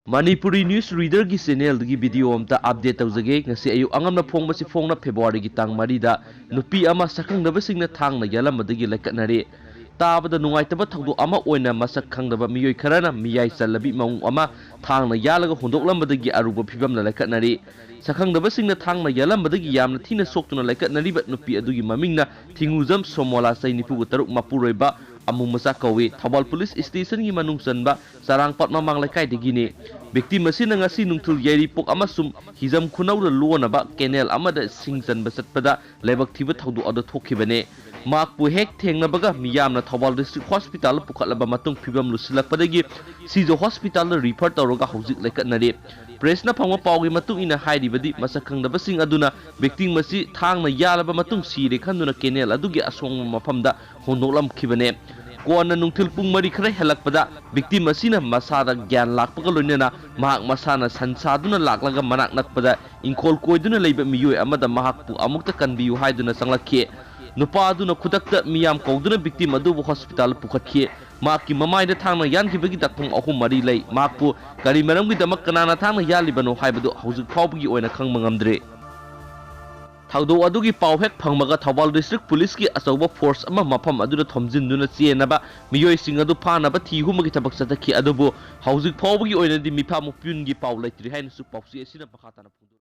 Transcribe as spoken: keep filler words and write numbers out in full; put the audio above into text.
Manipuri news ꯔꯤꯗꯔꯒꯤ ꯆꯦꯅꯦꯜꯗꯒꯤ video ꯑꯝꯇ update ꯇꯧꯖꯒꯦ꯫ ꯉꯁꯤ ꯑꯌꯨꯛ ꯑꯉꯝꯅ ꯐꯣꯡꯕꯁꯤ ꯐꯣꯡꯅ ꯐꯦꯕ꯭ꯔꯨꯋꯥꯔꯤꯒꯤ ꯇꯥꯡ ꯃꯔꯤꯗ ꯅꯨꯄꯤ ꯑꯃ ꯁꯛꯈꯪꯗꯕꯁꯤꯡꯅ ꯊꯥꯡꯅ ꯌꯥꯜꯂꯝꯕꯗꯒꯤ ꯂꯩꯈꯠꯅꯔꯦ꯫ ꯇꯥꯕꯗ ꯅꯨꯡꯉꯥꯏꯇꯕ ꯊꯧꯗꯣꯛ ꯑꯃ ꯑꯣꯏꯅ ꯃꯁꯛ ꯈꯪꯗꯕ ꯃꯤꯑꯣꯏ ꯈꯔꯅ ꯃꯤꯌꯥꯏ ꯆꯜꯂꯕꯤ ꯃꯑꯣꯡ ꯑꯃ ꯊꯥꯡꯅ ꯌꯥꯜꯂꯒ ꯍꯨꯟꯗꯣꯛꯂꯝꯕꯗꯒꯤ ꯑꯔꯨꯕ ꯐꯤꯕꯝꯗ ꯂꯩꯈꯠꯅꯔꯤ꯫ ꯁꯛꯈꯪꯗꯕꯁꯤꯡꯅ ꯊꯥꯡꯅ ꯌꯥꯜꯂꯝꯕꯗꯒꯤ ꯌꯥꯝꯅ ꯊꯤꯅ ꯁꯣꯛꯇꯨꯅ ꯂꯩꯈꯠꯅꯔꯤꯕ ꯅꯨꯄꯤ ꯑꯗꯨꯒꯤ ꯃꯃꯤꯡꯅ ꯊꯤꯡꯉꯨꯖꯝ ꯁꯣꯃꯣꯂꯥ, ꯆꯍꯤ ꯅꯤꯐꯨꯒ ꯇꯔꯨꯛ, ꯃꯄꯨꯔꯣꯏꯕ ꯑꯃꯨ ꯃꯆꯥ ꯀꯧꯏ꯫ ꯊꯧꯕꯥꯜ ꯄꯨꯂꯤꯁ ꯁ꯭ꯇꯦꯁꯟꯒꯤ ꯃꯅꯨꯡ ꯆꯟꯕ ꯆꯔꯥꯡꯄꯥꯠ ꯃꯃꯥꯡ ꯂꯩꯀꯥꯏꯗꯒꯤꯅꯤ꯫ ꯚꯤꯛꯇꯤꯝ ꯑꯁꯤꯅ ꯉꯁꯤ ꯅꯨꯡꯊꯤꯜ ꯌꯥꯏꯔꯤꯄꯣꯛ ꯑꯃꯁꯨꯡ ꯍꯤꯖꯝ ꯈꯨꯅꯧꯗ ꯂꯣꯟꯅꯕ ꯀꯦꯅꯦꯜ ꯑꯃꯗ ꯁꯤꯡ ꯆꯟꯕ ꯆꯠꯄꯗ ꯂꯥꯏꯕꯛ ꯊꯤꯕ ꯊꯧꯗꯣꯛ ꯑꯗꯨ ꯊꯣꯛꯈꯤꯕꯅꯤ꯫ ꯃꯍꯥꯛꯄꯨ ꯍꯦꯛ ꯊꯦꯡꯅꯕꯒ ꯃꯤꯌꯥꯝꯅ ꯊꯧꯕꯥꯜ ꯗꯤꯁꯇ꯭ꯔꯤꯛ ꯍꯣꯁꯄꯤꯇꯥꯜꯗ ꯄꯨꯈꯠꯂꯕ ꯃꯇꯨꯡ ꯐꯤꯕꯝ ꯂꯨꯁꯤꯜꯂꯛꯄꯗꯒꯤ ꯁꯤꯖ ꯍꯣꯁꯄꯤꯇꯥꯜꯗ ꯔꯤꯐꯔ ꯇꯧꯔꯒ ꯍꯧꯖꯤꯛ ꯂꯩꯈꯠꯅꯔꯤ꯫ ꯄ꯭ꯔꯦꯁꯅ ꯐꯪꯕ ꯄꯥꯎꯒꯤ ꯃꯇꯨꯡ ꯏꯟꯅ ꯍꯥꯏꯔꯤꯕꯗꯤ ꯃꯁꯛ ꯈꯪꯗꯕꯁꯤꯡ ꯑꯗꯨꯅ ꯚꯤꯛꯇꯤꯝ ꯑꯁꯤ ꯊꯥꯡꯅ ꯌꯥꯜꯂꯕ ꯃꯇꯨꯡ ꯁꯤꯔꯦ ꯈꯟꯗꯨꯅ ꯀꯦꯅꯦꯜ ꯑꯗꯨꯒꯤ ꯑꯁꯣꯡꯕ ꯃꯐꯝꯗ ꯍꯨꯟꯗꯣꯛꯂꯝꯈꯤꯕꯅꯦ꯫ ꯀꯣꯟꯅ ꯅꯨꯡꯊꯤꯜ ꯄꯨꯡ ꯃꯔꯤ ꯈꯔ ꯍꯦꯜꯂꯛꯄꯗ ꯚꯤꯛꯇꯤꯝ ꯑꯁꯤꯅ ꯃꯁꯥꯗ ꯒ꯭ꯌꯥꯟ ꯂꯥꯛꯄꯒ ꯂꯣꯏꯅꯅ ꯃꯍꯥꯛ ꯃꯁꯥꯅ ꯁꯟ ꯁꯥꯗꯨꯅ ꯂꯥꯛꯂꯒ ꯃꯅꯥꯛ ꯅꯛꯄꯗ ꯏꯪꯈꯣꯜ ꯀꯣꯏꯗꯨꯅ ꯂꯩꯕ ꯃꯤꯑꯣꯏ ꯑꯃꯗ ꯃꯍꯥꯛꯄꯨ ꯑꯃꯨꯛꯇ ꯀꯟꯕꯤꯌꯨ ꯍꯥꯏꯗꯨꯅ ꯆꯪꯂꯛꯈꯤ꯫ ꯅꯨꯄꯥ ꯑꯗꯨꯅ ꯈꯨꯗꯛꯇ ꯃꯤꯌꯥꯝ ꯀꯧꯗꯨꯅ ꯚꯤꯛꯇꯤꯝ ꯑꯗꯨꯕꯨ ꯍꯣꯁꯄꯤꯇꯥꯜꯗ ꯄꯨꯈꯠꯈꯤ꯫ ꯃꯍꯥꯛꯀꯤ ꯃꯃꯥꯏꯗ ꯊꯥꯡꯅ ꯌꯥꯟꯈꯤꯕꯒꯤ ꯗꯥꯛꯐꯝ ꯑꯍꯨꯝ ꯃꯔꯤ ꯂꯩ꯫ ꯃꯍꯥꯛꯄꯨ ꯀꯔꯤ ꯃꯔꯝꯒꯤꯗꯃꯛ ꯀꯅꯥꯅ ꯊꯥꯡꯅ ꯌꯥꯜꯂꯤꯕꯅꯣ ꯍꯥꯏꯕꯗꯨ ꯍꯧꯖꯤꯛ ꯐꯥꯎꯕꯒꯤ ꯑꯣꯏꯅ ꯈꯪꯕ ꯉꯝꯗ꯭ꯔꯤ꯫ ꯊꯧꯗꯣꯛ ꯑꯗꯨꯒꯤ ꯄꯥꯎ ꯍꯦꯛ ꯐꯪꯕꯒ ꯊꯧꯕꯥꯜ ꯗꯤꯁꯇ꯭ꯔꯤꯛ ꯄꯨꯂꯤꯁꯀꯤ ꯑꯆꯧꯕ ꯐꯣꯔꯁ ꯑꯃ ꯃꯐꯝ ꯑꯗꯨꯗ ꯊꯣꯝꯖꯤꯟꯗꯨꯅ ꯆꯦꯟꯅꯕ ꯃꯤꯑꯣꯏꯁꯤꯡ ꯑꯗꯨ ꯐꯥꯅꯕ ꯊꯤ ꯍꯨꯝꯕꯒꯤ ꯊꯕꯛ ꯆꯠꯊꯈꯤ꯫ ꯑꯗꯨꯕꯨ ꯍꯧꯖꯤꯛ ꯐꯥꯎꯕꯒꯤ ꯑꯣꯏꯅꯗꯤ ꯃꯤꯐꯥ ꯃꯄꯨꯟꯒꯤ ꯄꯥꯎ ꯂꯩꯇ꯭ꯔꯤ ꯍꯥꯏꯅꯁꯨ ꯄꯥꯎꯆꯦ ꯑꯁꯤꯅ ꯃꯈꯥ ꯇꯥꯅ ꯐꯣꯡꯗꯣꯔꯤ꯫